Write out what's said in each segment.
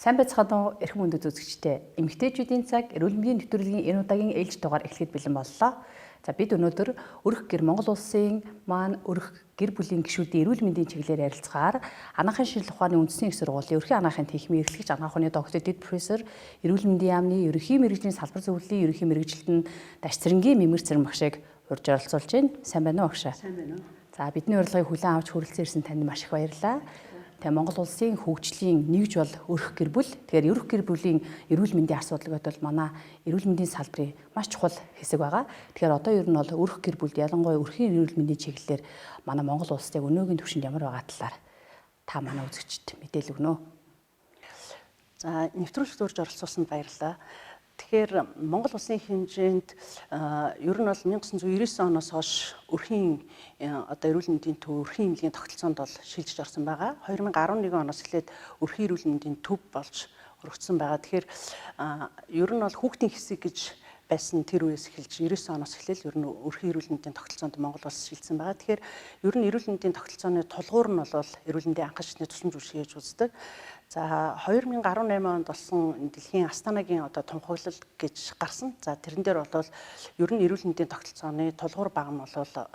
Сайн байцгаана уу, эрхэм хүндэт үзэгчдээ. Эмэгтэйчүүдийн цаг эрүүл мэндийн нэвтрүүлгийн энэ удаагийн ээлж дугаар эхлэхэд бэлэн боллоо. За, бид өнөөдөр өрх гэр Монгол улсын маань өрх гэр бүлийн гишүүдийн эрүүл мэндийн чиглэлээр ярилцгаар анагаахын шинжилгээ ухааны үндэсний их сургуулийн өрхийн анагаахын техникийн эрхлэгч, анагаах ухааны доктор, дэд профессор, эрүүл мэндийн яамны ерөнхий мэргэжлийн салбар зөвлөлийн ерөнхий мэргэжилтэн Дашцэрэнгийн Мэмэр Цэрэн багшийг урьж оролцуулж байна. Сайн байна уу, багшаа? Сайн байна уу? За, бидний урилгыг хүлээн авч хүрэлцэн ирсэн танд маш их баярлалаа. Тэгээ Монгол улсын хөгжлийн нэгж бол өрх гэр бүл. Тэгэхээр өрх гэр бүлийн эрүүл мэндийн асуудал гэдэг бол манай эрүүл мэндийн салбарын маш чухал хэсэг байгаа. Тэгэхээр одоо ер нь бол өрх гэр бүлд, ялангуяа өрхийн эрүүл мэндийн чиглэлээр манай Монгол улс яг өнөөгийн түвшинд ямар байгаа талаар та манай үзэгчид мэдээлэл өгнө. За, нэвтрүүлэгт урьж оролцуулсанд баярлалаа. Тэгэхээр Монгол улсын хэмжээнд ер нь бол 1999 оноос хойш өрхийн одоо эрүүл мэндийн төв, өрхийн эмнэлгийн тогтолцоонд бол шилжиж орсон байгаа. 2011 оноос эхлээд өрхийн эрүүл мэндийн төв болж өргөцсөн байгаа. Тэгэхээр ер нь бол хүүхдийн хэсэг гэж байсан тэр үеэс эхэлж, 99 оноос эхлээл ер нь өрхийн эрүүл мэндийн тогтолцоонд Монгол улс шилжсэн байгаа. Тэгэхээр ер нь эрүүл мэндийн тогтолцооны тулгуур нь бол эрүүл мэндийн анхан шатны тусламж үйлчилгээ гэж үздэг. За, 2018 онд болсон дэлхийн Астанагийн одоо тунхаглал гэж гарсан. За, тэрэн дээр бол ер нь эрүүл мэндийн тогтолцооны тулгуур баг нь бол одоо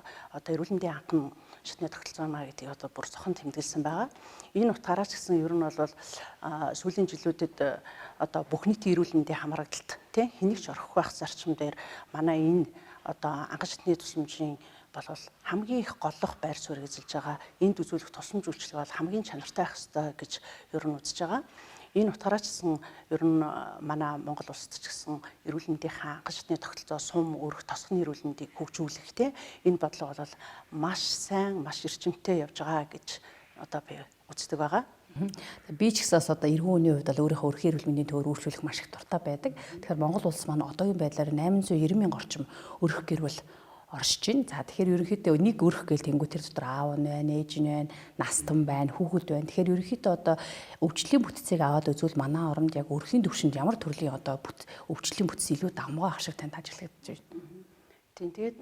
эрүүл мэндийн анхан шатны тогтолцоо маа гэдгийг одоо бүр зохон тэмдэглэсэн байгаа. Энэ утгаараа ч гэсэн ер нь бол сүүлийн жилүүдэд одоо бүх нийтийн эрүүл мэндийн хамрагдалт, тий, хэнийг ч орхих байх зарчим дээр манай энэ одоо анхан шатны тусламжийн болвол хамгийн их голлох байр суурь эзэлж байгаа, энд үзүүлэх тусламж үйлчилгээ бол хамгийн чанартай байх ёстой гэж ер нь үзэж байгаа. Энэ утгаараа ч гэсэн ер нь манай Монгол улсад ч гэсэн эрүүл мэндийн анхан шатны тогтолцоо, сум, өрх, тосгоны эрүүл мэндийг хөгжүүлэх, те, энэ бодлого бол маш сайн, маш эрчимтэй явж байгаа гэж одоо би үздэг байгаа. Би ч гэсэн бас одоо эргэн үеийн хувьд бол өөрийнхөө өрхийн эрүүл мэндийн төвөөр үйлчлүүлэх маш их дуртай байдаг. Тэгэхээр Монгол улс маань одоогийн байдлаар 890 мянган орчим өрх гэр бүл оршиж байна. За, тэгэхээр ерөнхийдөө нэг өрх гээл тэнгуү тэр дотор аав нь байна, ээж нь байна, настан байна, хүүхэд байна. Тэгэхээр ерөнхийдөө одоо өвчлөлийн бүтцийг аваад үзвэл манай оронд яг өрхийн төвшөнд ямар төрлийн одоо өвчлөлийн бүтц илүү давмгай ах шиг танд ажиглагдаж байна? Тийм, тэгээд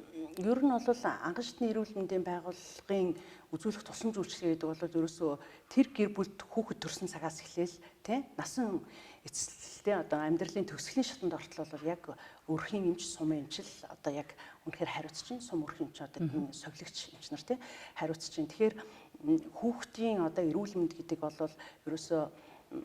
ер нь бол анхан шатны эрүүл мэндийн байгууллагын үзүүлэх тусламж үйлчилгээ гэдэг бол ерөөсөө тэр гэр бүлд хүүхэд төрсэн цагаас эхлээл, тий, насан эцэслэлтэй одоо амьдралын төгсгөлийн шатанд ортол бол яг өрхийн эмч, сумын эмч л одоо яг үнэхээр хариуцж чинь, сум өрхийн эмч, одоо совилогч эмч нар, тий, хариуцж чинь. Тэгэхээр хүүхдийн одоо эрүүл мэнд гэдэг бол ерөөсөө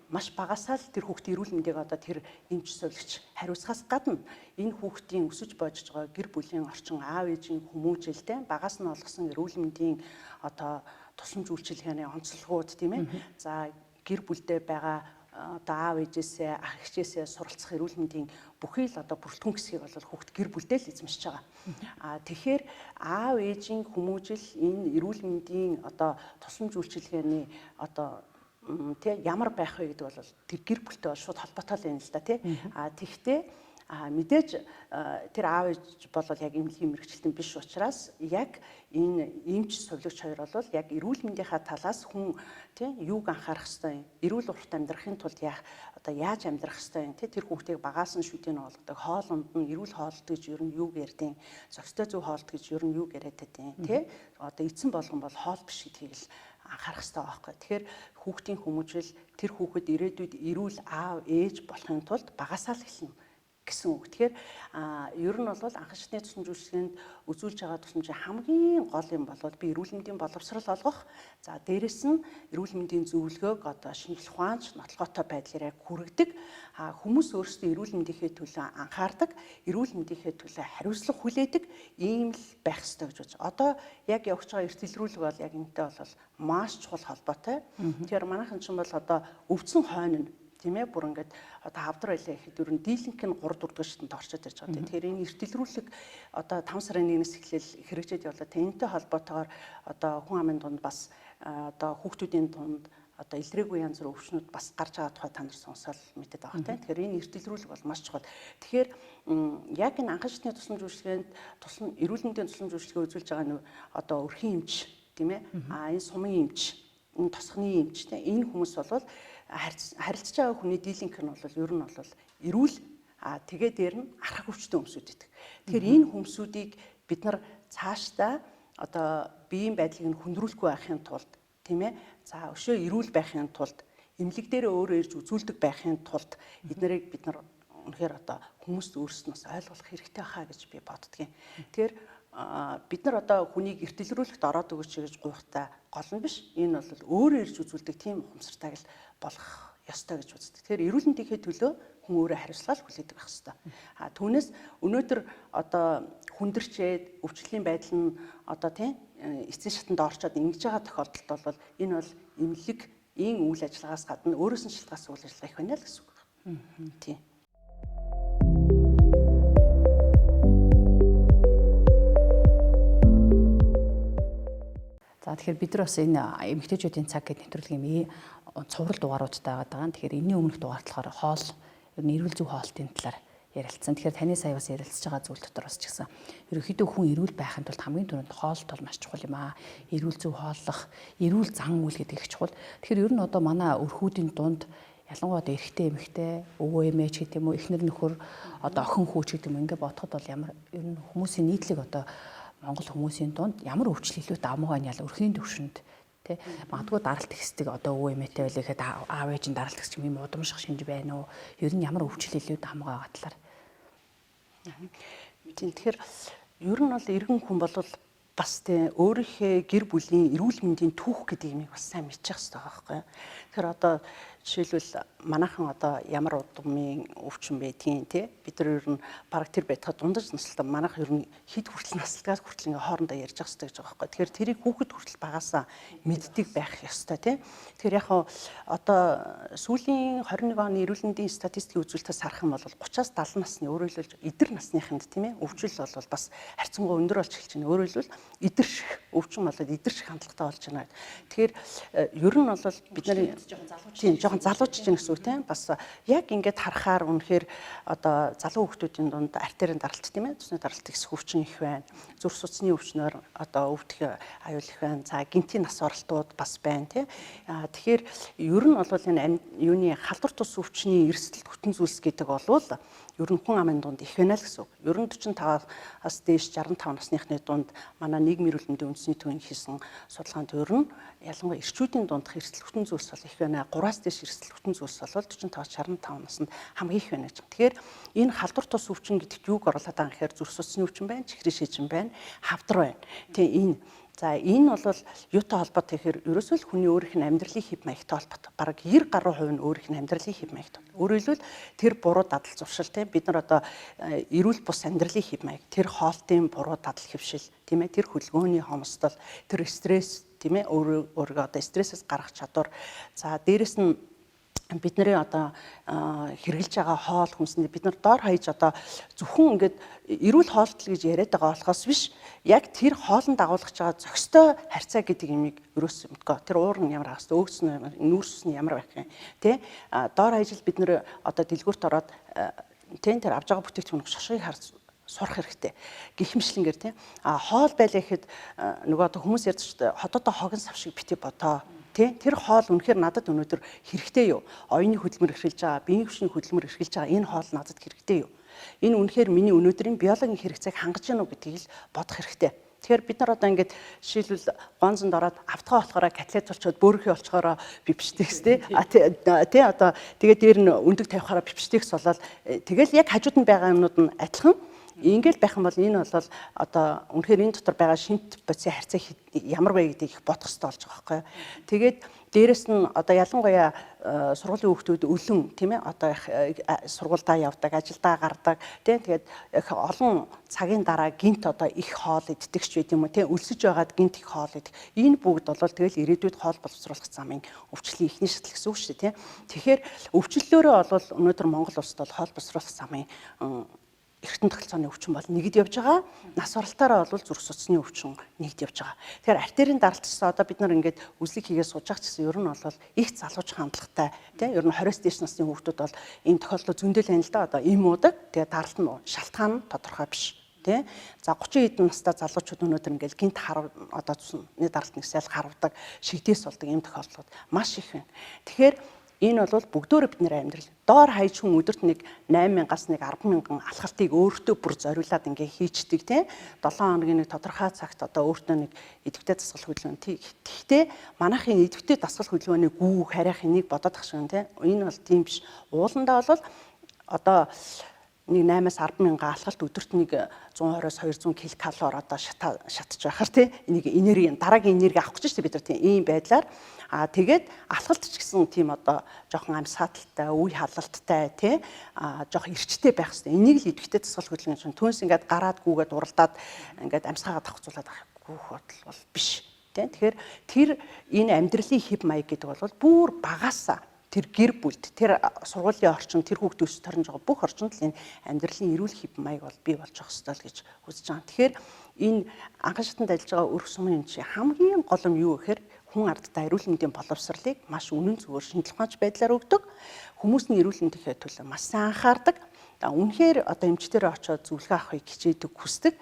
маш багасаа л тэр хүүхдийн эрүүл мэндийг одоо тэр эмч, совилогч хариуцахаас гадна энэ хүүхдийн өсөж боожж байгаа гэр бүлийн орчин, аав ээжийн хүмүүжил, багаас нь олгосон эрүүл мэндийн одоо тусламж үйлчилгээний онцлогууд, тийм ээ. За, гэр бүлдээ байгаа одоо аав ээжээсээ, ах эгчээсээ суралцах эрүүл мэндийн бүхий л одоо бүрэлдэхүүн хэсгийг бол хүүхд гэр бүлдээ л эзэмшиж байгаа. А тэгэхээр аав ээжийн хүмүүжил, энэ эрүүл мэндийн одоо тусламж үйлчилгээний одоо, тий, ямар байх вэ гэдэг бол тэр гэр бүлтэй бол шууд холбоотой л юм л да, тий. А тэгтээ мэдээж тэр аав ээж бол яг эмнэлгийн мэргэжилтэн биш учраас яг энэ эмч, совилогч хоёр бол яг эрүүл мэндийнхаа талаас хүн, тий, юуг анхаарах ёстой юм, эрүүл урт амьдрахын тулд яах одоо яаж амьдрах ёстой юм, тий, тэр хүүхдийг багаас нь шүдийг олгодог, хоолунд нь эрүүл хоолт гэж ер нь юуг ярьдیں, зохистой зөв хоолт гэж ер нь юуг яриад байдیں, тий, одоо эцэн болгон бол хоол биш гэдгийг л анхаарах хэрэгтэй байхгүй. Тэгэхээр хүүхдийн хүмүүжил, тэр хүүхэд ирээдүйд эрүүл аав ээж болохын тулд багасаа л эхэлнэ гэсэн үг. Тэгэхээр ер нь бол анхан шатны тусламж үйлчилгээнд үзүүлж байгаа тусламжийн хамгийн гол юм бол би эрүүл мэндийн боловсрол олгох. За, дээрэс нь эрүүл мэндийн зөвлөгөөг одоо шинжлэх ухаанч нотлогоотой байдлаар яг хүргэдэг. Хүмүүс өөрсдөө эрүүл мэндийнхээ төлөө анхаардаг, эрүүл мэндийнхээ төлөө хариуцлага хүлээдэг ийм л байх ёстой гэж бодож. Одоо яг явж байгаа эрт илрүүлэг бол яг энэтэй бол маш чухал холбоотой. Тэгэхээр манайхан ч юм бол одоо өвдсөн хойно нь, тийм ээ, бүр ингээд одоо хавдар байлаа гэхэд ер нь дийлэнх нь 3 4 дугаар шатанд орчод ирж байгаа. Тэгэхээр энэ эрт илрүүлэг одоо 5 сарын 1-ээс эхлээл хэрэгжээд явлаа. Энэтэй холбоотойгоор одоо хүн амын дунд бас одоо хүүхдүүдийн дунд одоо илрээгүй янз бүр өвчнүүд бас гарч байгаа тухай та нар сонсоод мэдээд байгаа, тийм. Тэгэхээр энэ эрт илрүүлэг бол маш чухал. Тэгэхээр яг энэ анхан шатны тусламж үйлчилгээнд туслам эрүүл мэндийн тусламж үйлчилгээ үзүүлж байгаа нь одоо өрхийн эмч, тийм ээ. А энэ сумын эмч, энэ тосгоны эмч, тийм, энэ хүмүүс бол харилцаж байгаа хүний дийлэнх нь бол ер нь бол эрүүл, а тэгээ дээр нь архаг өвчтөн хүмүүсүүд идэг. Тэгэхээр энэ хүмүүсүүдийг бид нар цаашдаа одоо биеийн байдлыг нь хүндрүүлэхгүй байхын тулд, тийм ээ. За, өшөө эрүүл байхын тулд Эмнэлэг дээр өөрөө ирж үзүүлдэг байхын тулд эднэрийг бид нар үнэхээр одоо хүмүүст өөрснөөс ойлгох хэрэгтэй хаа гэж би боддгийн. Тэгэхээр бид нар одоо хүнийг эртэлрүүлэхт ороод өгөөч гэж гуйхтай гол нь биш. Энэ бол өөрөө ирж үзүүлдэг тийм ухамсартайг л болох ёстой гэж үздэг. Тэгэхээр эрүүл мэндийнхээ төлөө хүн өөрөө хариуцлага хүлээдэг байх ёстой. А түүнээс өнөөдөр одоо хүндэрчээд өвчлөлийн байдал нь одоо тийм эцсийн шатанд орчоод ингэж байгаа тохиолдолд бол энэ бол эмнэлэг ийн үйл ажиллагаас гадна өөрөөс нь шалтгаалсан үйл ажиллагаа их байна л гэсэн үг. Тийм. За тэгэхээр бид нар бас энэ эмэгтэйчүүдийн цаг гэдэг нэвтрүүлгийн цуврал дугааруудтай байгаа. Тэгэхээр энэний өмнөх дугаарт болохоор хоол, ер нь эрүүл зөв хоолтын талаар ярилцсан. Тэгэхээр таны сая бас ярилцж байгаа зүйл дотор бас ч гэсэн ерөнхийдөө хүн эрүүл байхын тулд хамгийн түрүүнд хоолт бол маш чухал юм аа. Эрүүл зөв хооллох, эрүүл зан үйл гэдэг их чухал. Тэгэхээр ер нь одоо манай өрхүүдийн дунд ялангуяа одоо эрэгтэй эмэгтэй, өвөө эмээ ч гэдэг юм уу, эхнэр нөхөр, одоо охин хүү ч гэдэг юм ингээ бодоход бол ямар ер нь хүмүүсийн нийтлэг одоо Монгол хүмүүсийн дунд ямар өвчлөл илүү давмгай нь ял өрхийн төвшөнд тий магадгүй даралт ихсдэг одоо өвөө эмээтэй байлаа гэхэд аав ээж нь даралт ихсэх юм удамших шинж байна уу? Ер нь ямар өвчлөл илүү давмгай байгаа талаар. Тийм, тэгэхээр ер нь бол эргэн хүн бол бас тий өөрийнхөө гэр бүлийн эрүүл мэндийн түүх гэдэг юмыг бас сайн мэдчих хэрэгтэй байгаа байхгүй юу. Тэгэхээр одоо жишээлбэл манайхан одоо ямар удмын өвчин байдгийг тий бид нар ер нь бараг тэр байтхад дундаж наслалтаа манайх ер нь хэд хүртэл наслалтаас хүртэл ингээ хоорондоо ярьж явах хэрэгтэй гэж байгаа байхгүй. Тэгэхээр тэрийг хүүхэд хүртэл багасаа мэддэг байх ёстой тий. Тэгэхээр яг хаа одоо сүүлийн 21 оны эрүүл мэндийн статистикийн үзүүлэлтээс харах юм бол 30-аас 70 насны, өөрөөр хэлбэл эдэр насныханд тийм ээ өвчл бол бас харьцангуй өндөр болж эхэлж байна. Өөрөөр хэлбэл эдэрших өвчин болоод эдэрших хандлагатай болж байна. Тэгэхээр ер нь бол бид нарын тийм жоохон залуучж гин гэсэн үг тийм бас яг ингээд харахаар үнэхээр одоо залуу хүүхдүүдийн дунд артерийн даралт тийм ээ цусны даралт ихсэх өвчин их байна. Зүрх судасны өвчнөр одоо өвдөх аюул их байна. За гинтийн нас оролтууд бас байна тийм. Тэгэхээр ер нь бол энэ юуны халдвар тус өвчний эрсдэлт бүтэн зүйлс гэдэг болвол ер нь хүн амын дунд их байна л гэсэн үг. Ер нь 45-аас дээш 65 насныхны дунд манай нийгмийн эрүүл мэндийн үндэсний төвийн хийсэн судалгаанд ер нь ялангуяа эрчүүдийн дундх эрсдэл бүтэн зүйлс бол их байна. 3-аас дээш эрсдэл бүтэн зүйлс бол 45-65 наснд хамгийн их байна гэж. Тэгэхээр энэ халдвар тус өвчин гэдэгт юуг оруулаад байгаа гэхээр зүрх судасны өвчин байна, чихрийн шижин байна, хавдар байна. Тэгээ энэ за энэ бол юутай холбоотой гэхээр ерөөсөө л хүний өөрийнх нь амьдралын хэв маягтай холбоотой. Бараг 90 гаруй хувь нь өөрийнх нь амьдралын хэв маягтай. Өөрөөр хэлбэл тэр буруу дадал зуршил тийм бид нар одоо эрүүл бус амьдралын хэв маяг, тэр хоолтын буруу дадал хэвшил, тийм ээ тэр хөдөлгөөний хомсдол, тэр стресс тийм ээ өөрөө өөрийгөө одоо стрессээс гаргах чадвар. За дээрэс нь бидний одоо хэрглэж байгаа хоол хүнсэнд бид нар дор хаяж одоо зөвхөн ингээд эрүүл хоолтол гэж яриад байгаа болохоос биш яг тэр хоолнд дагуулгаж байгаа зохистой харьцаа гэдэг юмыг ерөөс мэдгүй. Тэр уур нь ямар ах хэвээр, өөгс нь ямар, нүүрс нь ямар байх юм тий. Дор хаяж л бид нар одоо дэлгүүрт ороод тий тэр авж байгаа бүтээгдэхүүн шошгыг харж сурах хэрэгтэй. Гэх мэтлэнгээр тий. А хоол байлаа гэхэд нөгөө одоо хүмүүс ярьдаг шүү дээ. Хотоодоо хогон сав шиг бити бодоо. Тэ тэр хоол үнэхээр надад өнөөдөр хэрэгтэй юу? Оюуны хөдөлмөр эрхэлж байгаа, биеийн хүчний хөдөлмөр эрхэлж байгаа энэ хоол надад хэрэгтэй юу? Энэ үнэхээр миний өнөөдрийн биологийн хэрэгцээг хангаж гэнэ үү гэдгийг л бодох хэрэгтэй. Тэгэхээр бид нар одоо ингээд жишээлбэл гонзонд ороод автгаа болохоор котлет болчоод бөөрхий болчоороо бипштекс тий. А тий одоо тэгээд дээр нь өндөг тавихаараа бипштекс болоод тэгэл яг хажууд нь байгаа юмнууд нь адилхан. Ингээл байх юм бол энэ бол одоо үнэхээр энэ дотор байгаа шинт бодисын харьцаа ямар вэ гэдгийг их бодох хэрэгтэй болж байгаа байхгүй юу. Тэгээд дээрэс нь одоо ялангуяа сургуулийн хүүхдүүд өлөн тийм ээ одоо их сургуульдаа явдаг, ажилдаа гардаг тийм тэгээд их олон цагийн дараа гинт одоо их хоол иддэг ч байд юм уу тийм өлсөж байгаад гинт их хоол идэх. Энэ бүгд бол тэгэл ирээдүйд хоол боловсруулах замын өвчлөлийн эхний шатал гэсэн үг шүү дээ тийм. Тэгэхээр өвчлөлөөрөө бол өнөөдөр Монгол улсад бол хоол боловсруулах замын эргэтэн тогтолцооны өвчин бол нэгд явж байгаа. Нас оролтоороо бол зүрх судасны өвчин нэгд явж байгаа. Тэгэхээр артерийн даралтчсан одоо бид нар ингээд үзлэг хийгээ сууж байгаа ч гэсэн ер нь бол их залууч хандлагатай тийм ер нь 20-с дээш насны хүүхдүүд бол ийм тохиолдол зөндөл байна л да. Одоо им уудаг. Тэгээ даралт нь шалтгаан нь тодорхой биш. Тэ? За 30 хэдэн настай залуучууд өнөөдөр ингээл гинт харав одоо цусны даралт нэгсэл харвдаг, шигдээс болдог ийм тохиолдлууд маш их байна. Тэгэхээр Энэ бол бүгдөөрөө бидний амьдрал. Доор хаяж хүн өдөрт нэг 8000-аас нэг 10,000 алхалтыг өөртөө бүр зориулаад ингээ хийчдэг тийм. 7 хоногийн нэг тодорхой цагт одоо өөртөө нэг идэвхтэй дасгал хөдөлгөөн. Тэгтээ манайхын идэвхтэй дасгал хөдөлгөөний гүү харих энийг бодоод ах шиг тийм. Энэ бол тийм биш. Ууландаа бол одоо нэг 8-аас 10,000 алхалт өдөрт нэг 120-оос 200 ккал одоо шатж байхаар тий энийг энерги дараагийн энерги авах гэж шүү дээ бид нар тий ийм байдлаар тэгээд алхалт ч гэсэн тийм одоо жоохон амьсгаалттай, үе халалттай тий жоохон эрчтэй байх хэрэгтэй. Энийг л идэвхтэй дасгал хөдөлгөөн чинь түнс ингээд гараад гүүгээд уралдаад ингээд амьсгаагаа давхцуулаад авах гүүх бодол бол биш тий. Тэгэхээр тэр энэ амьдралын хэв маяг гэдэг бол бүр багаасаа тэр гэр бүлд, тэр сургуулийн орчин, тэр хүүхд өсөж төрж байгаа бүх орчинд л энэ амьдралын эрүүл хэв маяг бол бий болж явах ёстой л гэж үзэж байгаа. Тэгэхээр энэ анхан шатанд ажиллаж байгаа өрх сумын юм чи хамгийн гол юм юу гэхээр хүн ардтай эрүүл мэндийн боловсролыг маш үнэн зүгээр шинжлэх ухаанч байдлаар өгдөг. Хүмүүс нь эрүүл мэндийн төлөө маш сайн анхаардаг. Үнэхээр одоо эмчтэрээ очиод зөвлөгөө авахыг хичээдэг, хүсдэг.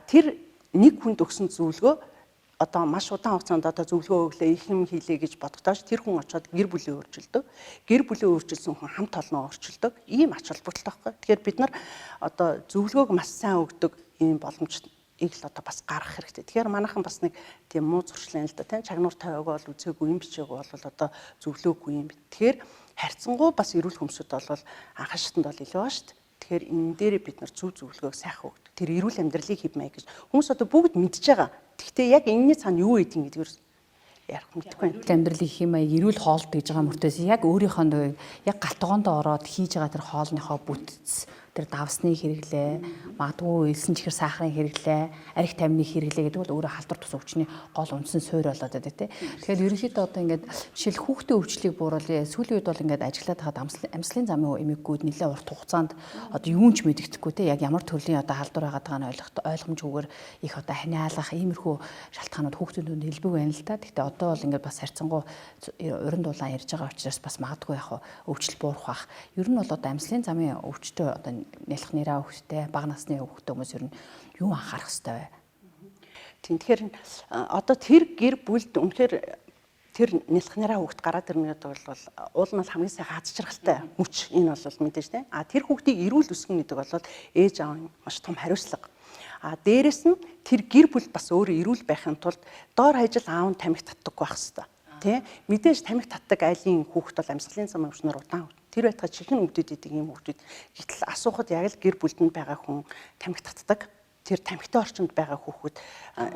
Тэр нэг хүнд өгсөн зөвлөгөө одоо маш удаан хугацаанд одоо зөвлөгөө өглөө их юм хийлээ гэж бодохдооч тэр хүн очиод гэр бүлээ өөрчилдөг. Гэр бүлээ өөрчилсөн хүн хамт олноо өөрчилдөг. Ийм ач холбогдолтой байхгүй. Тэгэхээр бид нар одоо зөвлөгөөг маш сайн өгдөг ийм боломжийг л одоо бас гаргах хэрэгтэй. Тэгэхээр манайхан бас нэг тийм муу зуршлын л да тийм чагнуур тавиаг бол үзээгүй юм бичээгүй бол одоо зөвлөөгүй юм. Тэгэхээр харьцангуй бас эрүүл хүмүүсд бол анхан шатанд бол илүү ба шүү дээ. Тэгэхээр энэ дээрээ бид нар зөв зөвлөгөөг сайхан өгдөг. Тэр эрүүл амьдралын хэв маяг гэж хүмүүс одоо бүгд мэдж байгаа. Гэхдээ яг энэний цаана юу гэдэг гэдгээр ярих мэдэхгүй байна. Амьдралын хэв маяг эрүүл хоолт гэж байгаа мөртөөс яг өөрийнхөө яг галт тогоондоо ороод хийж байгаа тэр хоолныхоо бүтц, тэр давсны хэрэглээ, магадгүй элсэн чихэр сахарын хэрэглээ, арх тамхины хэрэглээ гэдэг бол өөрөө халдвар тус өвчний гол үндсэн суурь болоод байдаг тий. Тэгэхээр ерөнхийдөө одоо ингээд жишээл хүүхдийн өвчлөлийг бууруулъя. Сүүлийн үед бол ингээд ажиллаад хаад амьслын замын эмэггүүд нэлээд урт хугацаанд одоо юун ч мэддэхгүй тий. Яг ямар төрлийн одоо халдвар байгаад байгааг нь ойлгомжгүйгээр их одоо ханиалах иймэрхүү шалтгаанууд хүүхдийн дунд элбэг байна л та. Гэхдээ одоо бол ингээд бас харьцангуй уран дулаан ярьж байгаа учраас бас магадгүй яг өвчлөл буурах бах. Ер нь бол одоо амьслын замын өвчтөй одоо нялх нэраа хөвгтэй, бага насны хөвгтэй хүмүүс ер нь юу анхаарах ёстой вэ? Тийм, тэгэхээр одоо тэр гэр бүлд үнэхээр тэр нялх нэраа хөвгт гараад ирнэ гэдэг бол уул нь хамгийн сайн хаз жаргалтай мөч энэ бол мэдээж тийм. А тэр хүүхдийг эрүүл өсгөн гэдэг бол ээж аав маш том хариуцлага. А дээрэс нь тэр гэр бүл бас өөрөө эрүүл байхын тулд доор хаяж л аав нь тамхи татдаггүй байх хэвээр. Тэ? Мэдээж тамхи татдаг айлын хүүхд бол амьсгалын замын өвчнөр удаан тэр байтугай чихэн өвдөд идэг юм хүүхдүүд. Гэтэл асуухад яг л гэр бүлд нь байгаа хүн тамхи татдаг. Тэр тамхитай орчинд байгаа хүүхэд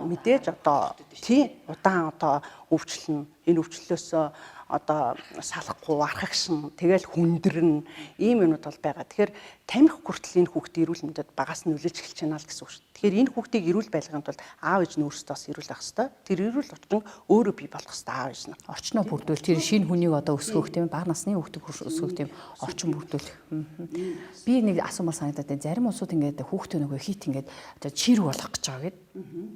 мэдээж одоо тий удаан одоо өвчлөн энэ өвчлөлөөсөө одоо салахгүй архагшин тэгэл хүндэрнэ ийм юмнууд бол байгаа. Тэгэхээр тамхи хүртэл энэ хүүхдийн эрүүл мэндэд багаас нь нөлөөлж эхэлж байна л гэсэн үг шүү. Тэгэхээр энэ хүүхдийг эрүүл байлгахын тулд аав ээж нь өөрсдөө бас эрүүл байх ёстой. Тэр эрүүл орчин өөрөө бий болох ёстой аав ээж нь. Орчноо бүрдүүл тэр шинэ хүнийг одоо өсгөх тийм бага насны хүүхдийг өсгөх тийм орчин бүрдүүлэх. Би нэг асуумар санагдаад байна. Зарим улсууд ингээд хүүхдээ нөгөө хит ингээд одоо чирэг болгох гэж байгаа гэд.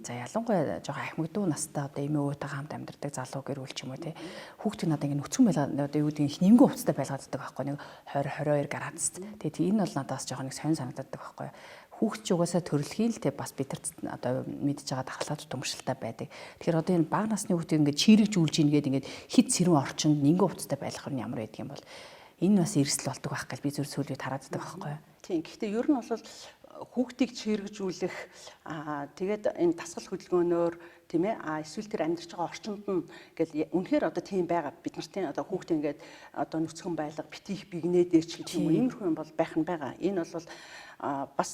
За ялангуяа жоохон ахмадуу настай одоо эмээ өвөтэйгээ хамт амьдардаг залуу гэр бүл ч юм уу тий. Хүүхдийг надад ингээд нүцгэн байлгаа одоо юу гэдэг нэмгэн хувцастай байлгааддаг байхгүй нэг 20 22 градуст. Тэгээд энэ бол надад бас жоохон нэг сонь санагдаад байхгүй. Хүүхд ч угаасаа төрөлхийн л тий бас бид нар одоо мэдж байгаа дархлаа тутамшилтай байдаг. Тэгэхээр одоо энэ бага насны хүүхдийг ингээд чирэгжүүлж ийн гээд ингээд хит сэрүүн орчинд нэмгэн хувцастай байлгах нь ямар байдаг юм бол энэ бас эрсдэл болдог байх гэж би зүр сүүлийн хараад байдаг байхгүй. Тийм. Гэхдээ ер нь бол хүүхдийг чирэгжүүлэх тэгээд энэ дасгал хөдөлгөөнөөр тийм эсвэл тэр амьдарч байгаа орчинд нь гэл үнэхээр одоо тийм байгаа бид нартын одоо хүүхдээ ингээд одоо нүцгэн байлга битгийх бигнэдээ ч гэх юм уу иймэрхүү юм бол байх нь байгаа. Энэ бол бас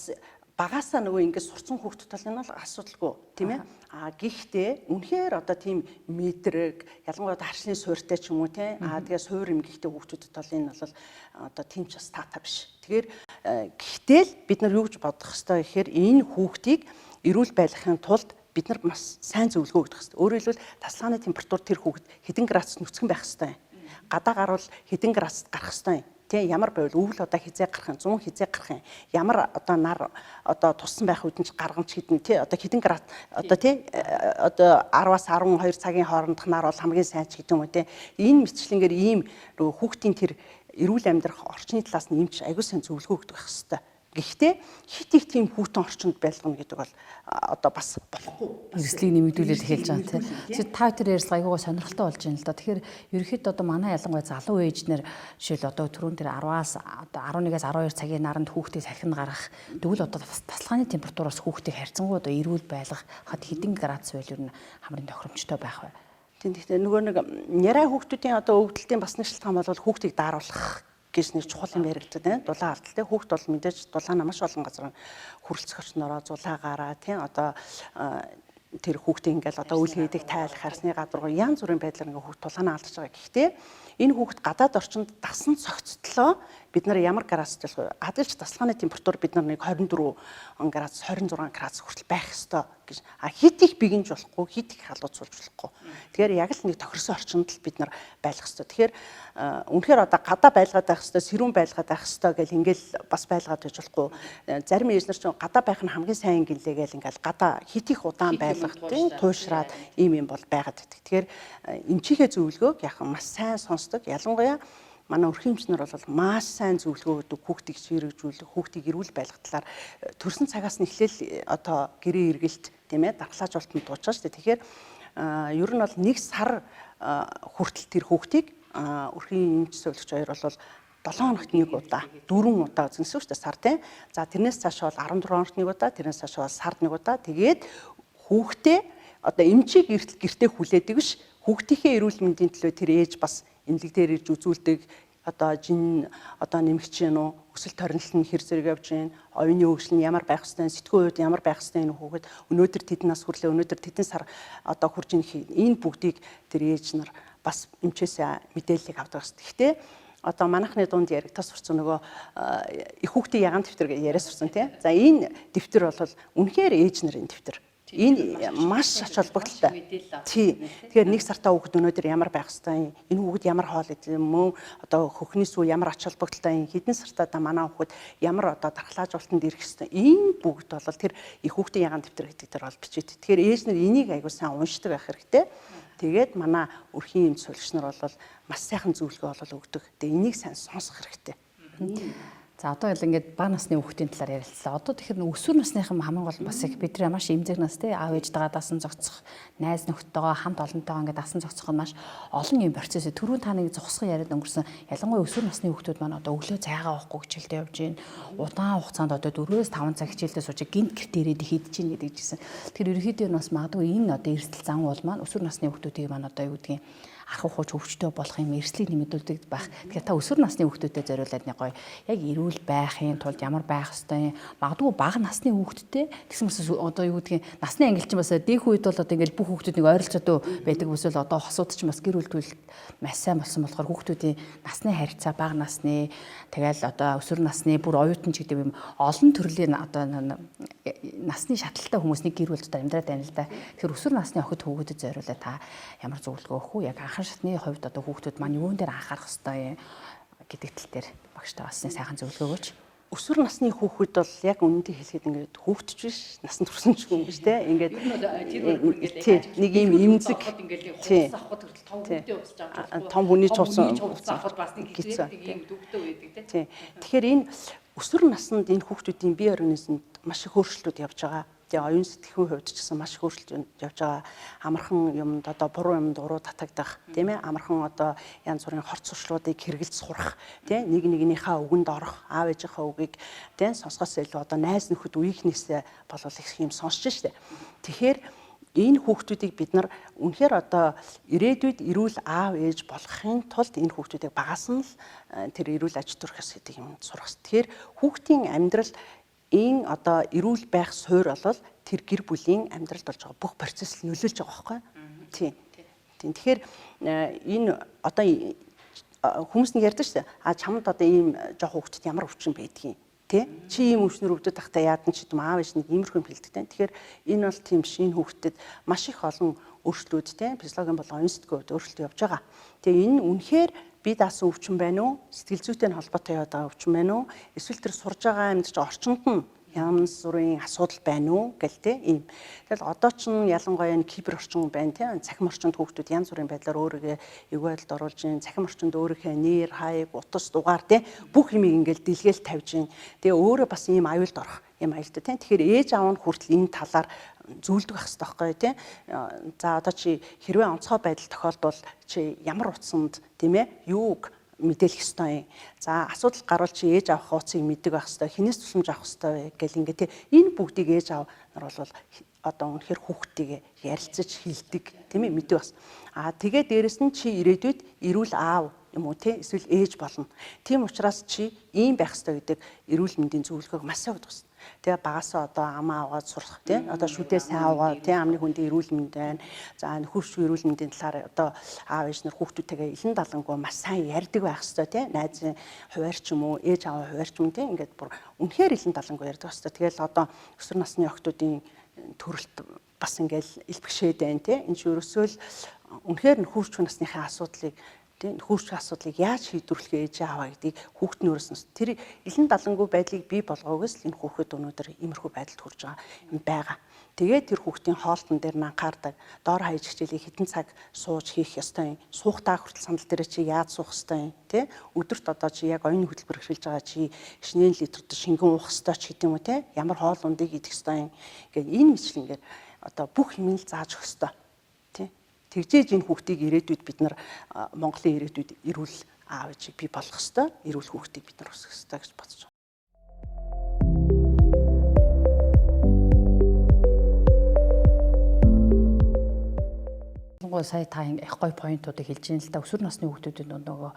багасаа нөгөө ингээд сурцсан хүүхдүүд бол энэ бол асуудалгүй тийм ээ. А гэхдээ үнэхээр одоо тийм мэдрэг ялангуяа одоо харшны суурьтай ч юм уу тийм а тэгээ суур эмгэгтэй хүүхдүүдэд бол энэ бол одоо тийм ч бас таатай биш. Тэгэхээр гэхдээ л бид нар юу гэж бодох ёстой гэхээр энэ хүүхдийг эрүүл байлгахын тулд бид нар маш сайн зөвлөгөө өгөх ёстой. Өөрөөр хэлбэл тасалгааны температур тэр хүүхэд хэдэн градус нүцгэн байх ёстой юм. Гадаа гарвал хэдэн градусд гарах ёстой юм. Тэ ямар байвал өвөл одоо хизээ гарах юм, 100 хизээ гарах юм. Ямар одоо нар одоо туссан байх үед нь ч гаргамж хэдэн тий одоо хэдэн градус одоо тий одоо 10-аас 12 цагийн хоорондох нар бол хамгийн сайн ч гэдэг юм уу тий. Энэ мэтчлэнгээр ийм нөгөө хүүхдийн тэр эрүүл амьдрах орчны талаас нь эмч аягүй сайн зөвлөгөө өгдөг байх хэвээр. Гэхдээ хит их тийм хүүтэн орчинд байлгана гэдэг бол одоо бас болохгүй. Эрсдлийг нэмэгдүүлээд эхэлж байгаа тийм. Тэгэхээр та тэр ярилцлага айгуугаа сонирхолтой болж байна л да. Тэгэхээр ерөнхийдөө одоо манай ялангуяа залуу ээж нар жишээл одоо түрүүн тэр 10-аас одоо 11-ээс 12 цагийн наранд хүүхдийг салхинд гаргах тэгвэл одоо тасалгааны температураас хүүхдийг харьцангуй одоо эрүүл байлгахад хэдэн градус байл ер нь хамрын тохиромжтой байх вэ? Тийм, тэгэхээр нөгөө нэг нярай хүүхдүүдийн одоо өвдөлтийн бас нэг шалтгаан бол хүүхдийг дааруулах гэж нэг чухал юм яригддаг тийм дулаан алдал тийм хүүхд бол мэдээж дулаанаа маш олон газар хүрэлцэх орчнороо зулаагаараа тийм одоо тэр хүүхдийг ингээл одоо үл хийдэг тайлах харсны гадар янз бүрийн байдлаар ингээ хүүхд тулаанаа алдаж байгаа. Гэхдээ энэ хүүхд гадаад орчинд дасан цогцтлоо бид нар ямар градус болох вэ? Адилч тасалгааны температур бид нар нэг 24 градус 26 градус хүртэл байх ёстой гэж. А хит их бигэнж болохгүй, хит их халууц суулж болохгүй. Тэгэхээр яг л нэг тохирсон орчинд л бид нар байлгах ёстой. Тэгэхээр үнэхээр одоо гадаа байлгаад байх ёстой, сэрүүн байлгаад байх ёстой гэл ингээл бас байлгаад байж болохгүй. Зарим ээж нар ч гадаа байх нь хамгийн сайн гэлээ гэл ингээл гадаа хит их удаан байлгах тийм туйшраад ийм юм бол байгаад байдаг. Тэгэхээр эмчийнхээ зөвлөгөөг яг маш сайн сонсдог. Ялангуяа манай өрхийн эмч нар бол маш сайн зөвлөгөө өгдөг, хүүхдийг чирэгжүүлэх, хүүхдийг эрүүл байлгах талаар төрсэн цагаас нь эхлээл одоо гэрээ эргэлт тийм дархлаажуултанд дуучаа шүү дээ. Тэгэхээр ер нь бол нэг сар хүртэл тэр хүүхдийг өрхийн эмч зөвлөгч хоёр бол 7 хоногт нэг удаа, 4 удаа үзсэн шүү дээ сар тийм. За тэрнээс цааш бол 14 хоногт нэг удаа, тэрнээс цааш бол сард нэг удаа. Тэгээд хүүхдээ одоо эмчийг гэртээ хүлээдэг биш, хүүхдийнхээ эрүүл мэндийн төлөө тэр ээж бас эмнэлэг дээр ирж үзүүлдэг, одоо жин одоо нэмэгч юм уу, өсөлт хоригдол нь хэр зэрэг явж байна, оюуны хөгжил нь ямар байх ёстой, сэтгүүн хувьд ямар байх ёстой энэ хүүхэд өнөөдөр тэдэн нас хүрлээ, өнөөдөр тэдэн сар одоо хурж ийн энэ бүгдийг тэр ээж нар бас эмчээсээ мэдээллийг авдаг бас. Гэхдээ одоо манайхны дунд яригдах сурцсан нөгөө их хүүхдийн ягаан дэвтэр гэж яриа сурцсан тийм. За энэ дэвтэр бол үнэхээр ээж нарын дэвтэр. Энэ маш ач холбогдолтой. Тийм. Тэгэхээр нэг сартаа хүүхэд өнөөдөр ямар байх ёстой юм? Энэ хүүхэд ямар хоол идэх юм мөн одоо хөхний сүү ямар ач холбогдолтой юм? Хэдэн сартаа та манай хүүхэд ямар одоо дархлаажуултанд ирэх ёстой? Энэ бүгд бол тэр их хүүхдийн ягаан дэвтэр гэдэг дээр бол бичээд. Тэгэхээр ээж нар энийг аягүй сайн уншдаг байх хэрэгтэй. Тэгээд манай өрхийн эмч суулгч нар бол маш сайхан зөвлөгөө бол өгдөг. Тэгээ энийг сайн сонсох хэрэгтэй. За одоо л ингээд бага насны хүүхдийн талаар ярилцлаа. Одоо тэгэхээр өсвөр насныхан хамгийн гол бас их бидний маш эмзэг нас те аав ээжтэйгээ дасан зохицох, найз нөхдөдтэйгээ хамт олонтойгоо ингээд дасан зохицох нь маш олон юм процесс. Түрүүн та нэг зогсхон яриад өнгөрсөн. Ялангуяа өсвөр насны хүүхдүүд маань одоо өглөө цайгаа уухгүй хичээлдээ явж гин. Удаан хугацаанд одоо 4-5 цаг хичээлдээ сууж гинт гэрт ирээд хийдэж гин гэдэг чийсэн. Тэгэхээр ерөнхийдөө нь бас магадгүй энэ одоо эрсдэл зан уул маань өсвөр насны хүүхдүүдийг маань одоо юу гэдгийг архав хууч өвчтөй болох юм эрсдлийг нэмэгдүүлдэг байх. Тэгэхээр та өсвөр насны хүүхдүүдэд зориулаад нэг гоё яг эрүүл байхын тулд ямар байх ёстой юм. Магадгүй бага насны хүүхдтэй тэгсэн бас одоо юу гэдгийг насны ангил чинь бас дэх үед бол одоо ингээл бүх хүүхдүүд нэг ойролцоотой байдаг эсвэл одоо хосууд чинь бас гэр бүл төлөлт маш сайн болсон болохоор хүүхдүүдийн насны харьцаа бага насны тэгэл одоо өсвөр насны бүр оюутан ч гэдэг юм олон төрлийн одоо насны шатлалтай хүмүүс нэг гэр бүл дотор амьдраад байна л да. Тэгэхээр өсвөр насны охид хүүхдэд зориулаад та ямар зөвлөгөө өгөх үү? Яг анхан шатны хувьд одоо хүүхдүүд маань юун дээр анхаарах ёстой юм гэдэг тал дээр багштай бас нэг сайхан зөвлөгөө өгөөч. Өсвөр насны хүүхэд бол яг үнэндээ хэлэхэд ингээд хүүхдч биш, насанд хүрсэн ч хүн биш те. Ингээд нэг юм эмзэг ингээд авахд хүртэл том хүүхдээ уцаж авч том хүний ч хувцас авахд бас нэг хэцүү ийм дүүхтэй байдаг те. Тэгэхээр энэ өсвөр наснд энэ хүүхдүүдийн бие организмд маш их өөрчлөлтүүд явж байгаа. Тэгээ оюун сэтгэхийн хувьд ч гэсэн маш их өөрчлөлт явж байгаа. Амархан юмд одоо буруу юмд уруу татагдах, тийм амархан одоо янз бүрийн хорц сурчлуудыг хэрглэж сурах, тийм нэг нэгнийхээ үгэнд орох, аав ээжийнхээ үгийг тийм сонсгоос илүү одоо найз нөхөд үеийнхнээсээ болвол их юм сонсч штэ. Тэгэхээр энэ хүүхдүүдийг бид нар үнэхээр одоо ирээдүйд эрүүл аав ээж болгохын тулд энэ хүүхдүүдийг багаас нь л тэр эрүүл аж төрөх ёс гэдэг юм сурах. Тэгэхээр хүүхдийн амьдрал энэ одоо эрүүл байх суурь болол тэр гэр бүлийн амьдралд болж байгаа бүх процесс нөлөөлж байгаа байхгүй. Тийм. Тийм. Тэгэхээр энэ одоо хүмүүс нэг ярьдаг шүү дээ. А чамд одоо ийм жоох хүүхдэд ямар өвчин байдгийг тий? Чи ийм өвчнөр өвдөд тахта яадан ч гэдэм аав ээж нэг иймэрхүү юм хэлдэг те. Тэгэхээр энэ бол тийм биш. Энэ хүүхдэд маш их олон өөрчлөлүүд те физиологийн болон оюун сэтгэлийн хувьд өөрчлөлт явж байгаа. Тэгээ энэ үнэхээр бие даасан өвчин байна уу? Сэтгэл зүйтэй нь холбоотой яваад байгаа өвчин байна уу? Эсвэл тэр сурж байгаа амьдарч орчинд нь Янз бүрийн асуудал байна уу гэл те ийм. Тэгэл одоо ч ялангуяа энэ кибер орчин байна те. Цахим орчинд хүүхдүүд янз бүрийн байдлаар өөрийгөө эвгүй байдалд оруулж гин, цахим орчинд өөрийнхөө нэр, хаяг, утас, дугаар те бүх юмыг ингээл дэлгээл тавьж гин. Тэгээ өөрөө бас ийм аюулд орох юм аюултай те. Тэгэхээр ээж аав нь хүртэл энэ талаар зөвлөдөг байх хэрэгтэй байхгүй тий. За одоо чи хэрвээ онцгой байдал тохиолдвол чи ямар утсанд тийм ээ юуг мэдээлэх ёстой юм. За асуудал гарвал чи ээж авах утсыг мэддэг байх ёстой. Хинээс тусламж авах ёстой вэ гэл ингээ тий. Энэ бүгдийг ээж аав нар бол одоо үнэхээр хүүхдтэйгээ ярилцаж хилдэг тийм ээ мэддэг бас. Аа тэгээ дээрэс нь чи ирээдүйд эрүүл аав юм уу тий эсвэл ээж болно. Тийм учраас чи ийм байх ёстой гэдэг эрүүл мэндийн зөвлөгөөг маш сайн өгдөг. Тэгээ багасаа одоо амаа аваад сурах тий одоо шүдээ сайн аваад тий амны хүндээ эрүүл мэнд байна. За нөхөршгүй эрүүл мэндийн талаар одоо аав ээж нар хүүхдүүдтэйгээ илэн далангүй маш сайн ярьдаг байх ёстой тий найзын хуваар ч юм уу ээж аавын хуваар ч юм тий ингээд бүр үнэхээр илэн далангүй ярьдаг ёстой. Тэгэл одоо өсвөр насны охтуудын төрөлт бас ингээл илбэгшээд байна тий энэ чинь ерөөсөө л үнэхээр нөхөрчгүй насныхаа асуудлыг тий нөхөрчгүй асуудлыг яаж шийдвэрлэх ээж ааваа гэдгийг хүүхд нь өөрөөс нь тэр илэн далангүй байдлыг бий болгоогоос л энэ хүүхэд өнөөдөр иймэрхүү байдалд хүрж байгаа юм байгаа. Тэгээд тэр хүүхдийн хоолтон дээр анхаардаг, доор хаяж хичээлийг хэдэн цаг сууж хийх ёстой юм. Суухтаа хүртэл сандал дээр чи яаж суух ёстой юм, тий? Өдөрт одоо чи яг оюуны хөтөлбөр эхэлж байгаа чи шинээн литрд шингэн уух ёстой ч гэдэг юм уу, тий? Ямар хоол ундыг идэх ёстой юм. Ингээд энэ мэтлэнгээр одоо бүх юм л зааж өгөх ёстой. Тий? Тэгжээж энэ хүүхдийг ирээдүйд бид нар Монголын ирээдүйд эрүүл аав ээжийг бий болгох ёстой, эрүүл хүүхдийг бид нар өсгөх ёстой гэж бодож байна. Ялангуяа сая та их гоё поинтуудыг хэлж байна л да. Өсвөр насны хүүхдүүдийн дунд нөгөө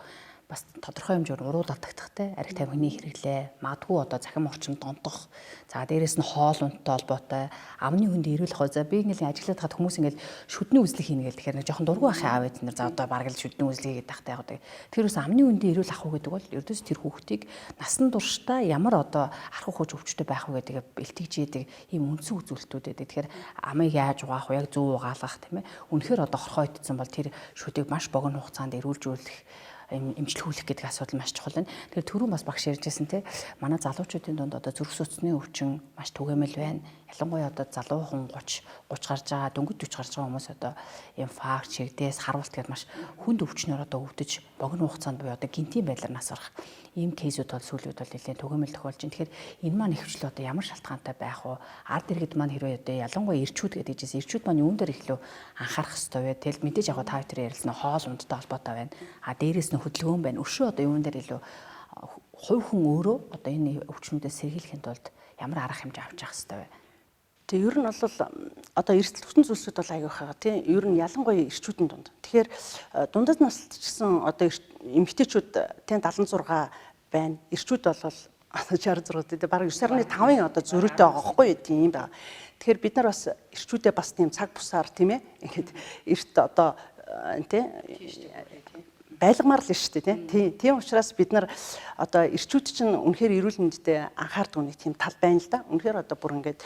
бас тодорхой хэмжээгээр уруу датагдахтай арх тамхины хэрэглээ, магадгүй одоо цахим орчинд донтох, за дээрэс нь хоол унттай холбоотой, амны хүнд эрүүл хоо. За би ингээл ажиглаад хаад хүмүүс ингээл шүдний үзлэг хийнэ гэл тэгэхээр нэг жоохон дургүй ахын аав ээж нар за одоо бараг л шүдний үзлэг хийгээд тахтай яг. Тэр ус амны хүндийн эрүүл ах уу гэдэг бол ердөөс тэр хүүхдийг насан туршдаа ямар одоо архаг хууч өвчтөй байх уу гэдэг бэлтгэж идэг ийм үндсэн үзүүлэлтүүд байдаг. Тэгэхээр амыг яаж угаах вэ, яг зөв угаалгах тийм ээ. Үнэхээр одоо хорхоо идсэн бол тэр шүдийг маш богино хугацаанд эрүүлжүүлэх эмчлэхүүлэх гэдэг асуудал маш чухал байна. Тэгэхээр түрүүн бас багш ярьжсэн те манай залуучуудын дунд одоо зүрх судасны өвчин маш түгээмэл байна. Ялангуяа одоо залуухан 30 30 гарч байгаа, дөнгөж 40 гарч байгаа хүмүүс одоо инфаркт, чигдээс, харуулт гэдээ маш хүнд өвчнөр одоо өвдөж богино хугацаанд буюу одоо гинтийн байдлаар нас барах ийм кейсүүд бол сүүлийн үед бол нэлээд түгээмэл тохиолж байна. Тэгэхээр энэ маань ихэвчлэн одоо ямар шалтгаантай байх вэ? Ард иргэд маань хэрвээ одоо ялангуяа эрчүүд гэдэг жишээ эрчүүд маань юун дээр ихлүү анхаарах ёстой вэ? Тэгэл мэдээж яг та хоёр ярилцсан хоол ундтай холбоотой байна. А дээрээс нь хөдөлгөөн байна. Өшөө одоо юун дээр илүү хувь хүн өөрөө одоо энэ өвчнүүдээс сэргийлэхийн тулд ямар арга хэмжээ авч явах ёстой вэ? Тэгээ ер нь бол одоо эрсдэл хүтэн зүйлсүүд бол аягүй байгаа тийм. Ер нь ялангуяа эрчүүдийн дунд. Тэгэхээр дундад наслт ч гэсэн одоо эмэгтэйчүүд тийм 76 байна. Эрчүүд бол 66 тийм бараг 9.5-ын одоо зөрүүтэй байгаа байхгүй юу тийм байгаа. Тэгэхээр бид нар бас эрчүүдээ бас тийм цаг бусаар тийм ээ ингээд эрт одоо тийм байлгамаар л шүү дээ тийм. Тийм учраас бид нар одоо эрчүүд чинь үнэхээр эрүүл мэндэд анхаардаг нэг тийм тал байна л да. Үнэхээр одоо бүр ингээд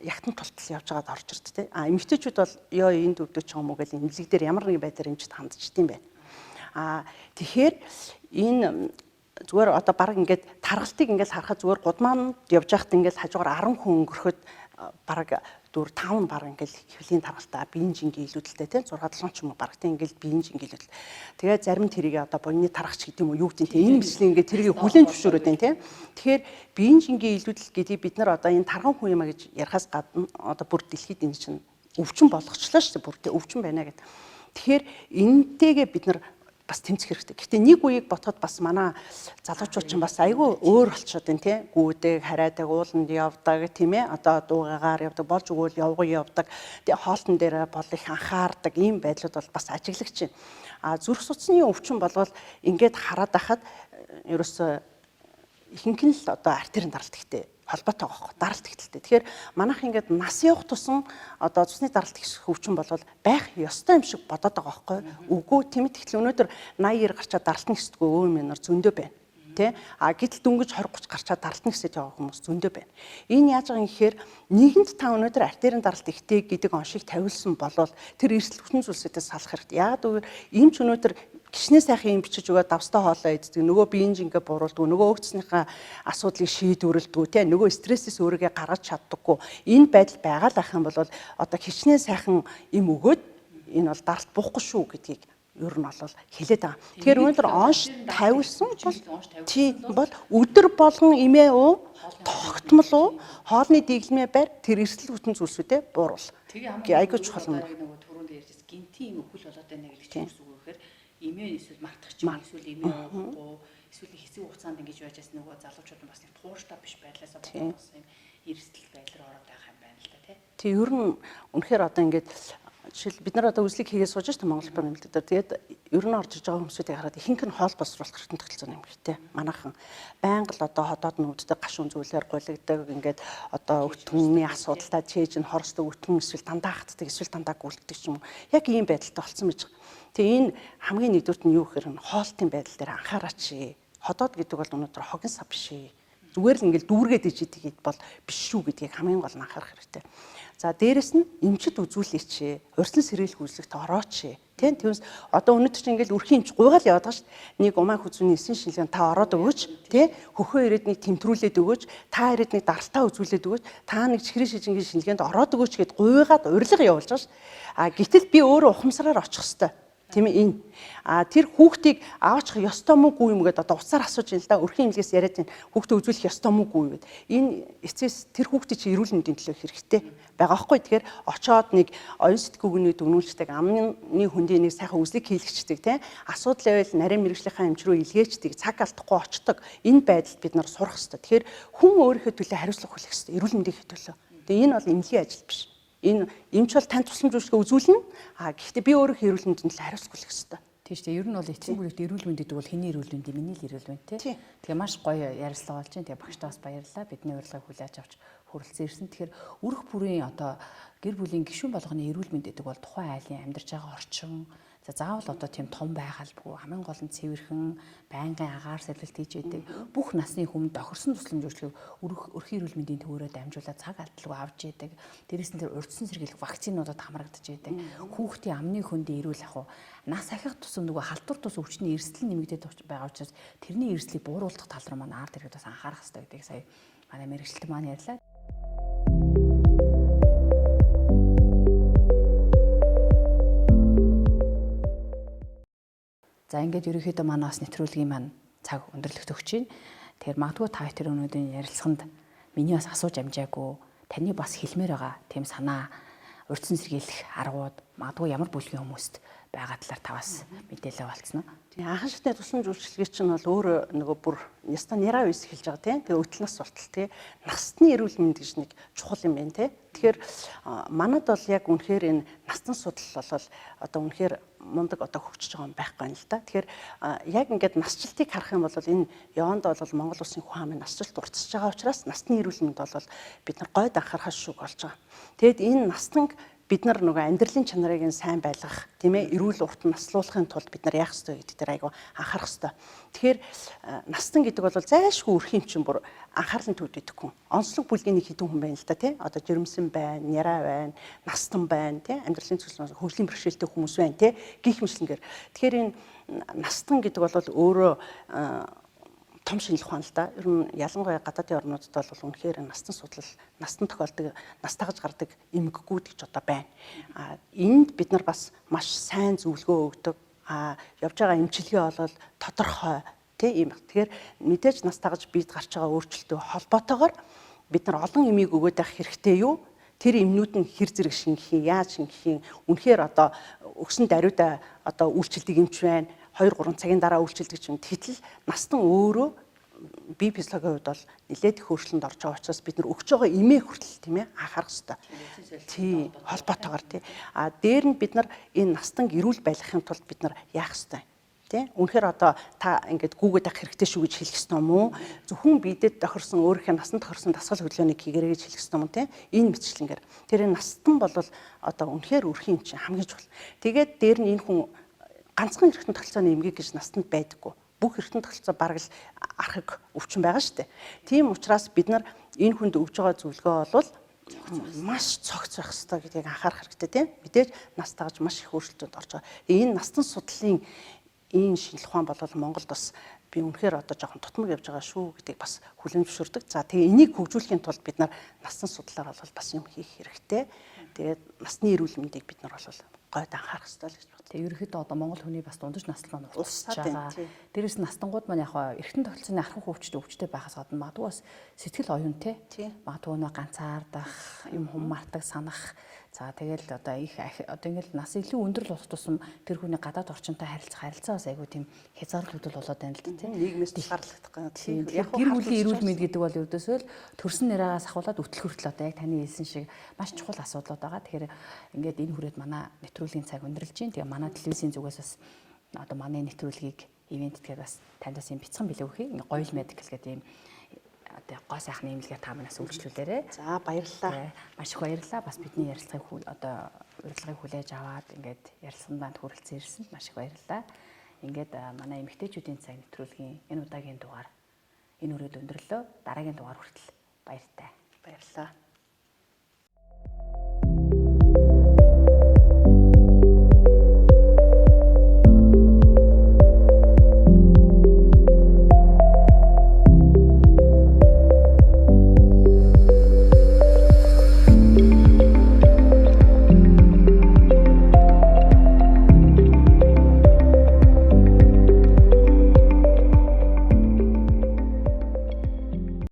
ягтан тултал явж байгаад орж ирд те. А эмэгтэйчүүд бол ёо энд өвдөж байгаа юм уу гэл эмнэлэг дээр ямар нэгэн байдлаар эмчит хандчихдээ юм байна. А тэгэхээр энэ зүгээр одоо баг ингээд таргалтыг ингээд харахад зүгээр гудмаанд явж байхад ингээд хажуугаар 10 хүн өнгөрөхөд баг 4 5 баг ингээл хэвлийн таргалтаа биеийн жингийн илүүдэлтэй тийм 6 7 ч юм уу баг тийм ингээл биеийн жингийн илүүдэл. Тэгээ зарим тэрийг одоо буйны таргах гэдэг юм уу юу гэдэг тийм энэ мэтлэн ингээд тэрийг хүлээн зөвшөөрөөд байна тийм. Тэгэхээр биеийн жингийн илүүдэл гэдгийг бид нар одоо энэ тарган хүн юм а гэж ярихаас гадна одоо бүр дэлхийд энэ чинь өвчин болгочлаа шүү дээ бүр тийм өвчин байна гэд. Тэгэхээр энэнтэйгээ бид нар бас тэмцэх хэрэгтэй. Гэхдээ нэг үеийг ботход бас манай залуучууд ч бас айгүй өөр болчиход байна тий. Гүйдэг, харайдаг, ууланд явдаг тийм ээ. Одоо дуугаар явдаг, болж өгөөл явган явдаг. Тэгээ хоолтон дээр бол их анхаардаг ийм байдлууд бол бас ажиглагч байна. А зүрх судасны өвчин болвол ингээд хараад байхад ерөөсөө ихэнх нь л одоо артерийн даралт ихтэй холбоотой байгаа хөө даралт ихтэлтэй. Тэгэхээр манайх ингээд нас явах тусам одоо цусны даралт их өвчин болвол байх ёстой юм шиг бодоод байгаа байхгүй. Үгүй тийм ээ. Тэгтэл өнөөдөр 80 90 гарчаад даралт нь ихсдэггүй өө юм нар зөндөө байна. Тэ? А гэтэл дөнгөж 20 30 гарчаад даралт нь ихсэж байгаа хүмүүс зөндөө байна. Энэ яаж байгаа юм гэхээр нийгэмд та өнөөдөр артерийн даралт ихтэй гэдэг оншийг тавилсан болвол тэр эрсдэл хүтэн зүйлсүүдээс салах хэрэгтэй. Яагаад гэвэл эмч өнөөдөр Гişнээ сайхан юм бичиж өгөөд давстай хоолоо иддэг. Нөгөө биеийн жингээ буруулдаг. Нөгөө өгцнийхээ асуудлыг шийдвэрлэдэг те. Нөгөө стрессээс өөрийгөө гаргаж чаддаггүй. Энэ байдал байгаа л ах юм бол одоо хичнээн сайхан юм өгөөд энэ бол даралт буухгүй шүү гэдгийг ер нь бол хэлээд байгаа. Тэгэхээр өнөөдөр онш тавилсан бол тий бол өдөр болгон эмээ уу тогтмол уу хоолны дэглэмээ байр тэр эрсдэл хүтэн зүйлсүүдээ бууруул. Тэгээ айгүй чухал юм. Нөгөө түрүүнд ярьжсэн гинтийн юм өхөл болоод байна гэдэг чинь үгүй гэхээр эмээ эсвэл мартах ч юм эсвэл эмээ уухгүй эсвэл хэсэг хугацаанд ингэж байж байсан нөгөө залуучууд нь бас нэг тууштай биш байдлаасаа болсон юм эрсдэл байдал руу ороод байгаа юм байна л да тий. Тий ер нь үнэхээр одоо ингэж жишээл бид нар одоо үзлэг хийгээ сууж шүү дээ Монгол Банк нэмэлт дээр. Тэгээд ер нь орж иж байгаа хүмүүсүүдийг хараад ихэнх нь хоол боловсруулах хэрэгтэй тогтолцооны юм хэрэгтэй. Манайхан байнга л одоо ходоод нүдтэй гашуун зүйлээр гулигдаг ингээд одоо өтгөний асуудалтай чээж нь хорсдог өтгөн эсвэл дандаа хатдаг эсвэл дандаа гүйлддэг ч юм уу. Яг ийм байдалтай болсон байж байгаа. Тэгээ энэ хамгийн нэгдүгürt нь юу гэхээр нь хоолтын байдал дээр анхаараач. Ходоод гэдэг бол өнөөдөр хогийн сав биш ээ. Зүгээр л ингээл дүүргээд ижид тэгээд бол биш шүү гэдгийг хамгийн гол нь анхаарах хэрэгтэй. За дээрэс нь эмчит үзүүлээч, урьдчилан сэргийлэх үйлчлэгт орооч. Тэ тиймээс одоо өнөөдөр чинь ингээл өрхийн эмч гуйгаал яваад байгаа шүү дээ. Нэг умаа хүзүүний эсийн шинжилгээнд та ороод өгөөч, тэ хөхөө ирээд нэг тэмтрүүлээд өгөөч, та ирээд нэг даралтаа үзүүлээд өгөөч, та нэг чихрийн шижингийн шинжилгээнд ороод өгөөч гэд гуйгаад урилга явуулж байгаа шүү. А гэтэл би өөрөө ухамсараар очих хэвээр. Тийм ээ энэ. А тэр хүүхдийг аваачих ёстой мүү гүй юм гэдээ одоо уцаар асууж байна л да. Өрхийн эмнэлгээс яриад байна. Хүүхдээ үзүүлэх ёстой мүү гүй гэд. Энэ эцэс тэр хүүхдийн чинь эрүүл мэндийн төлөө хэрэгтэй байгаа байхгүй. Тэгэхээр очоод нэг оюун сэтгүүгний дүгнүүлждэг амны хөндийн нэг сайхан үзлэг хийлгэждэг тийм асуудал байвал нарийн мэрэгжлийнхаа эмч рүү илгээждэг, цаг алдахгүй очдог. Энэ байдалд бид нар сурах ёстой. Тэгэхээр хүн өөрийнхөө төлөө хариуцлага хүлээх ёстой. Эрүүл мэндийн төлөө. Тэгээ энэ бол эмнэлгийн ажил биш. Энэ эмч бол танд тусламж үйлчлэгээ үзүүлнэ. А гэхдээ би өөрөө эрүүл мэндийн төлөө хариуцлага хүлээх ёстой. Тийм шүү дээ. Ер нь бол эцсийн бүрэгт эрүүл мэнд гэдэг бол хэний эрүүл мэнд, миний л эрүүл мэнд тий. Тэгээ маш гоё ярилцлага болж байна. Тэгээ багштаа бас баярлалаа. Бидний урилгыг хүлээж авч хүрэлцэн ирсэн. Тэгэхээр өрх бүрийн одоо гэр бүлийн гишүүн болгоны эрүүл мэнд гэдэг бол тухайн айлын амьдарч байгаа орчин, за заавал одоо тийм том байгалгүй хамгийн гол нь цэвэрхэн байнгын агаар сэлэлт хийж яадаг бүх насны хүмүнд тохирсон тусламж үйлчлэгийг өрхийн эрүүл мэндийн төвөөрөө дамжуулаад цаг алдалгүй авч яадаг. Дээрээс нь тэр урьдчилан сэргийлэх вакцинуудад хамрагдаж яадаг. Хүүхдийн амны хөндийн эрүүл ахуй нас ахих тусам нөгөө халдвар тус өвчний эрсдэл нэмэгдээд байгаа учраас тэрний эрсдлийг бууруулах тал руу маань ард иргэд бас анхаарах хэрэгтэй гэдгийг сая манай мэргэжилтэн маань ярьлаа. За ингээд ерөнхийдөө манай бас нэвтрүүлгийн маань цаг өндөрлөгт өгч байна. Тэгэхээр магадгүй та хоёр өнөөдрийн ярилцсанд миний бас асууж амжаагүй таны бас хэлмээр байгаа тийм санаа урьдчилан сэргийлэх аргууд магадгүй ямар бүлгийн хүмүүст байгаа талаар та бас мэдээлэл болцсон уу? Тийм анхан шатны тусламж үйлчилгээ чинь бол өөрөө нөгөө бүр яста нэраа үс эхэлж байгаа тийм. Тэгээ өтөл нас болтол тийм насны эрүүл мэнд гэж нэг чухал юм байна тийм. Тэгэхээр манад бол яг үнэхээр энэ настан судал бол одоо үнэхээр мундаг одоо хөгжиж байгаа юм байхгүй юм л да. Тэгэхээр яг ингээд насжилтыг харах юм бол энэ яванд бол Монгол улсын хүн амын насжилт уртсаж байгаа учраас насны эрүүл мэнд бол бид нар гойд анхаарах шүүг болж байгаа. Тэгэд энэ настанг бид нар нөгөө амьдралын чанарыг нь сайн байлгах, тийм ээ, эрүүл урт наслуулахын тулд бид нар яах ёстой гэдэг дээр айгүй анхаарах ёстой. Тэгэхээр настан гэдэг бол зайлшгүй өрхийн юм чинь бүр анхаарлын төвд идэх хүн. Онцлог бүлгийн нэг хэдэн хүн байна л да, тий. Одоо жирэмсэн байна, няраа байна, настан байна, тий. Амьдралын цэцлэн хөгжлийн бэрхшээлтэй хүмүүс байна, тий. Гэх мэтлэнгээр. Тэгэхээр энэ настан гэдэг бол өөрөө том шинжлэх ухаан л да. Ер нь ялангуяа гадаадын орнуудад бол үнэхээр настан судлал, настан тохиолдог, нас тагаж гардаг эмгэгүүд гэж одоо байна. А энд бид нар бас маш сайн зөвлөгөө өгдөг. А явж байгаа эмчилгээ бол тодорхой тий юм. Тэгэхээр мэдээж нас тагаж бид гарч байгаа өөрчлөлтөө холбоотойгоор бид нар олон эмийг өгөөд байх хэрэгтэй юу? Тэр эмнүүд нь хэр зэрэг шингэх юм, яаж шингэх юм? Үнэхээр одоо өгсөн даруйдаа одоо үйлчилдэг эмч байна. 2-3 цагийн дараа үйлчилдэг юм. Гэтэл настан өөрөө бие физиологийн хувьд бол нэлээд их өөрчлөлтөнд орж байгаа учраас бид нар өгч байгаа эмээ хүртэл тийм ээ анхаарах хэрэгтэй. Тий, холбоотойгоор тий. А дээр нь бид нар энэ настанг эрүүл байлгахын тулд бид нар яах ёстой? Тий? Үнэхээр одоо та ингээд гүүгээд авах хэрэгтэй шүү гэж хэлэх ёстой юм уу? Зөвхөн биедэд тохирсон өөрийнхөө насанд тохирсон дасгал хөдөлгөөнийг хийгэрэй гэж хэлэх ёстой юм уу тий? Энэ мэтчлэнгээр. Тэр энэ настан бол одоо үнэхээр өрхийн юм чинь хамгийн чухал. Тэгээд дээр нь энэ хүн ганцхан эргэтэн тогтолцооны эмгэг гэж настанд байдаггүй. Бүх эргэтэн тогтолцоо бараг л архаг өвчин байгаа шүү дээ. Тийм учраас бид нар энэ хүнд өгж байгаа зөвлөгөө бол маш цогц байх ёстой гэдгийг анхаарах хэрэгтэй тийм. Мэдээж нас тагаж маш их өөрчлөлтөнд орж байгаа. Энэ настан судлалын Ийм шинжлэх ухаан бол Монголд бас би үнэхээр одоо жоохон тутмаг явж байгаа шүү гэдгийг бас хүлээн зөвшөөрдөг. За тэгээ энийг хөгжүүлэхийн тулд бид нар насан судлаар бол бас юм хийх хэрэгтэй. Тэгээд насны эрүүл мэндийг бид нар бол гойд анхаарах хэрэгтэй л гэж боддог. Тэгээ ерөнхийдөө одоо Монгол хүний бас дундаж наслал маань уртсаж Уртсаад байгаа. байна, тий. Дээрээс нь настангууд маань яг хаа эргэтэн тогтолцооны архах өвчтэй өвчтэй байхаас гадна магадгүй бас сэтгэл оюун те. Тий. Магадгүй нөө ганцаардах, юм хум мартаг санах. За тэгэл одоо их одоо ингээл нас илүү өндөр л болох тусам тэр хүний гадаад орчинтой харилцах харилцаа бас айгүй тийм хязгаарлагдвал болоод байна л да тий. Нийгмээс тусгаарлагдах гэх Тийм. юм. Яг гэр бүлийн эрүүл мэнд гэдэг бол ердөөсөө л төрсөн нэрээс ахуулаад үтэл хүртэл одоо яг таны хэлсэн шиг маш чухал асуудлууд байгаа. Тэгэхээр ингээд энэ хүрээд манай нэвтрүүлгийн цаг өндөрлөж байна. Тэгээ манай телевизийн зүгээс бас одоо манай нэвтрүүлгийг ивент гэдгээр бас танд бас юм бяцхан бэлэг өгье. Ингээ гоёл медикал гэдэг ийм одоо гоо сайхны имлэгээр та манаас үйлчлүүлээрэ. За баярлалаа. Тэгээ маш их баярлалаа. Бас бидний ярилцлагыг одоо урилгыг хүлээж аваад ингээд ярилцлаганд банд хүрэлцэн ирсэн. Маш их баярлалаа. Ингээд манай эмэгтэйчүүдийн цаг нэвтрүүлгийн энэ удаагийн дугаар энэ үрээд өндөрлөө. Дараагийн дугаар хүртэл баяртай. Баярлалаа.